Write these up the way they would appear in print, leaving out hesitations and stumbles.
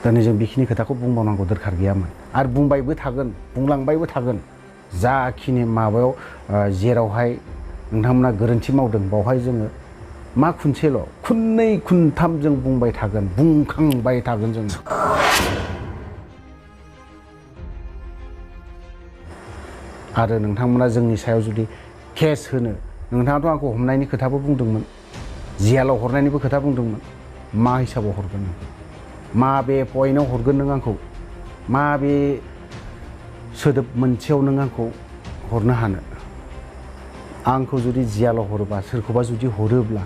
दिनै जों बेखिनि खोथाखौ बुंबावनांगौ दरखार गैयामोन आरो बुंबायबो थागोन बुंलांबायबो थागोन जाखिनि माबायाव जेरावहाय नोंथांमोना गोरोन्थि मावदों बावहाय जोङो मा खुनसेल' खुननै खुनथाम जों बुंबाय थागोन बुंखांबाय थागोन जों आरो नोंथांमोना जोंनि सायाव जुदि केस होनो नोंथाङाथ' आंखौ हमनायनि खोथाबो बुंदोंमोन जेलाव हरनायनिबो खोथा बुंदोंमोन मा हिसाबाव हरगोन नों माबे पइन्टआव हरगोन नों आंखौ माबे सोदोब मोनसेयाव नों आंखौ हरनो हानो आंखौ जुदि जेलाव हरोबा सोरखौबा जुदि हरोब्ला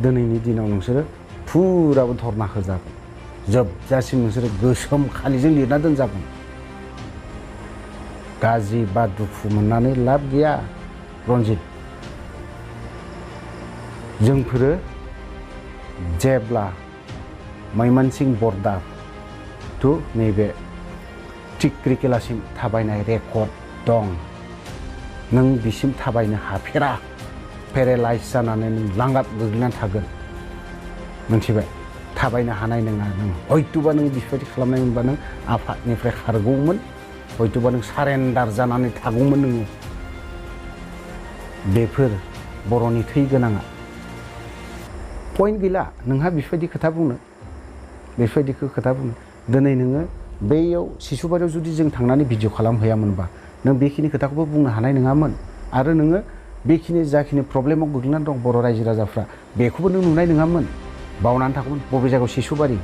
दिनैनि दिनाव नोंसोरो फुराबो धरना होजागोन जोबजासिम नोंसोरो गोसोम खालिजों लिरना दोनजागोन गाज्रि बा दुखु मोननानै लाब गैया रनजित जोंफोरो जेब्ला मैमोनसिं बर्डार टु नैबे टिक्रिकेलासिम थाबायनाय रेकर्ड दं नों बिसिम थाबायनो हाफेरा पेरालाइज जानानै नों लांगाब गोग्लैनानै थागोन मोनथिबाय थाबायनो हानाय नङा नों हयथ'बा नों बेफोरबायदि खालामनाय मोनबा नों आफादनिफ्राय खारगौमोन हयथ'बा नों सारेन्डार जानानै थागौमोन नोङो बेफोर बर'नि थै गोनाङा पइन्ट गैला नोंहा बेफोरबायदि खोथा बुंनो बेफोरबायदिखौ खोथा बुंनो दिनै नोङो बैयाव सिसुबारियाव जुदि जों थांनानै भिडिअ खालामहैयामोनबा नों बेखिनि खोथाखौबो बुंनो हानाय नङामोन आरो नोङो बेखिनि जाखिनि प्रब्लेमाव गोग्लैनानै दं बर' रायजो राजाफ्रा बेखौबो नों नुनाय नङामोन बावनानै थागौमोन बबे जायगायाव सिसुबारि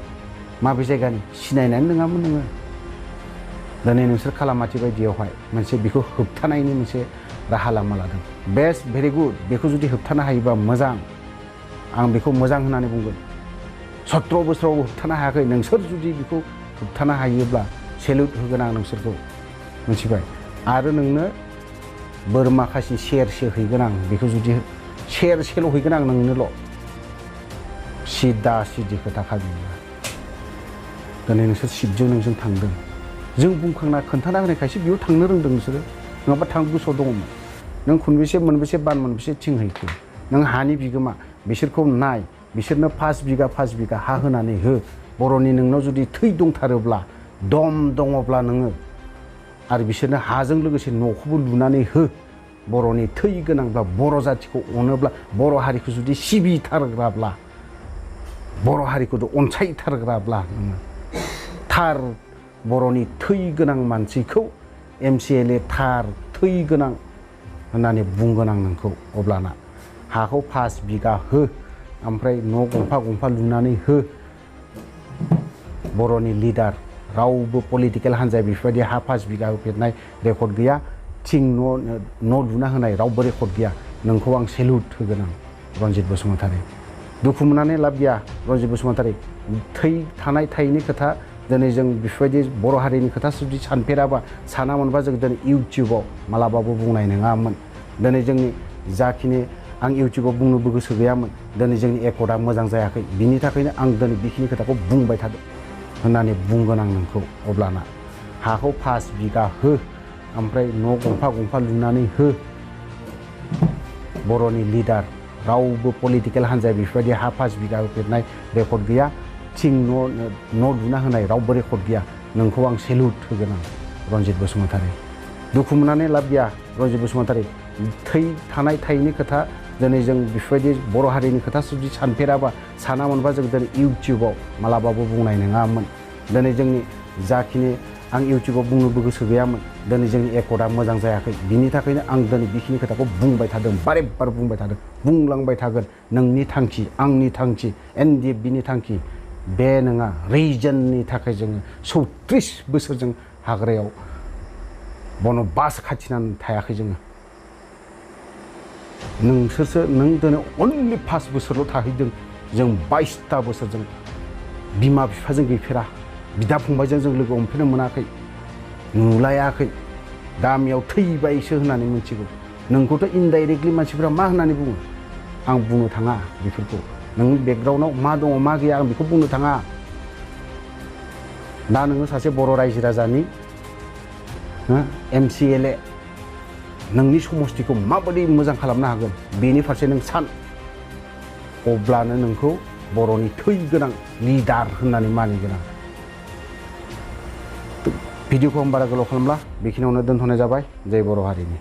माबे जायगानि सिनायनानै नङामोन नोङो दिनै नोंसोर खालामाथि बायदियावहाय मोनसे बेखौ होबथानायनि मोनसे राहा लामा लादों बेस्ट भेरि गुड बेखौ जुदि होबथानो हायोबा मोजां आं बेखौ मोजां होननानै बुंगोन 17 बोसोराव होबथानो हायाखै नोंसोर जुदि बेखौ होबथानो हायोब्ला सेलुट होगोन आं नोंसोरखौ मिथिबाय आरो नोंनो बोरमा खासि सेरसे हैगोन आं बेखौ जुदि सेरसेल' हैगोन आं नोंनोल' सिदा सिदि खोथाखा बियो दिनै नोंसोर सिटजों नोंजों थांदों जों बुंखांना खोन्थाना होनायखायसो बेयाव थांनो रोंदों नोंसोरो नङाबा थांनो गोसोआव दङमोन नों खनबेसे मोनबेसे बान मोनबेसे थिं हैखो नों हानि बिगोमा बिसोरखौ नाय बिसोरनो 5 बिगा हा होनानै हो बर'नि नोंनाव जुदि थै दंथारोब्ला दम दङब्ला नोङो आरो बिसोरनो हाजों लोगोसे न'खौबो लुनानै हो बर'नि थै गोनांब्ला बर' जाथिखौ अनोब्ला बर' हारिखौ जुदि सिबिथारग्राब्ला बर' हारिखौ अनसायथारग्राब्ला नोङो थार बर'नि थै गोनां मानसिखौ MCLA थार थै गोनां होननानै बुंगोन आं नोंखौ अब्लाना हाखौ 5 बिगा हो ओमफ्राय न' गंफा लुनानै हो बर'नि लिडार रावबो पलिटिकेल हान्जाया बेफोरबायदि हा 5 बिगा होफेरनाय रेकर्ड गैया थिं न' लुना होनाय रावबो रेकर्ड गैया नोंखौ आं सेलुट होगोन आं रनजित बसुमतारी दुखु मोननानै लाब गैया रनजित बसुमतारी थै थानाय थायैनि खोथा दिनै जों बेफोरबायदि बर' हारिनि खोथा जुदि सानफेराबा सानामोनबा जों दिनै इउटिउबाव मालाबाबो बुंनाय नङामोन दिनै जोंनि जाखिनि आं इउटिउबाव बुंनोबो गोसो गैयामोन दिनै जोंनि एकर्डआ मोजां जायाखै बिनि थाखायनो आं दिनै बेखिनि खोथाखौ बुंबाय थादों होननानै बुंगोन आं नोंखौ अब्लाना हाखौ 5 बिगा हो ओमफ्राय न' गंफा लुनानै हो बर'नि लिडार रावबो पलिटिकेल हान्जाया बेफोरबायदि हा 5 बिगा होफेरनाय रेकर्ड गैया थिं न' लुना होनाय रावबो रेकर्ड गैया नोंखौ आं सेलुट होगोन आं रनजित बसुमतारी दुखु मोननानै लाब गैया रनजित बसुमतारी थै थानाय थायैनि खोथा दिनै जों बेफोरबायदि बर' हारिनि खोथा जुदि सानफेराबा सानामोनबा जों दिनै इउटिउबाव मालाबाबो बुंनाय नङामोन दिनै जोंनि जाखिनि आं इउटिउबाव बुंनोबो गोसो गैयामोन दिनै जोंनि एकर्डआ मोजां जायाखै बिनि थाखायनो आं दिनै बेखिनि खोथाखौ बुंबाय थादों बारे बार बुंबाय थादों बुंलांबाय थागोन नोंनि थांखि आंनि थांखि NDFBनि थांखि बे नङा रिजननि थाखाय जोङो 34 बोसोर जों हाग्रायाव बनबास खाथिनानै थायाखै जोङो नोंसोरसो नों दिनै अनलि 5 बोसोरल' थाहैदों जों 22ता बोसोर जों बिमा बिफाजों गैफेरा बिदा फंबायजों जों लोगो हमफेरनो मोनाखै नुलायाखै गामियाव थैबायसो होननानै मिथिगौ नोंखौथ' इनडाइरेक्टलि मानसिफ्रा मा होननानै बुङो आं बुंनो थाङा बेफोरखौ नोंनि बेकग्राउन्डआव मा दङ मा गैया आं बेखौ बुंनो थाङा दा नोङो सासे बर' रायजो राजानि MCLA नोंनि समस्थिखौ माबायदि मोजां खालामनो हागोन बेनि फारसे नों सान अब्लानो नोंखौ बर'नि थै गोनां लिडार होननानै मानिगोन आं भिडिअखौ आं बारा गोलाव खालामला बेखिनियावनो दोनथ'नाय जाबाय जय बर' हारिनि।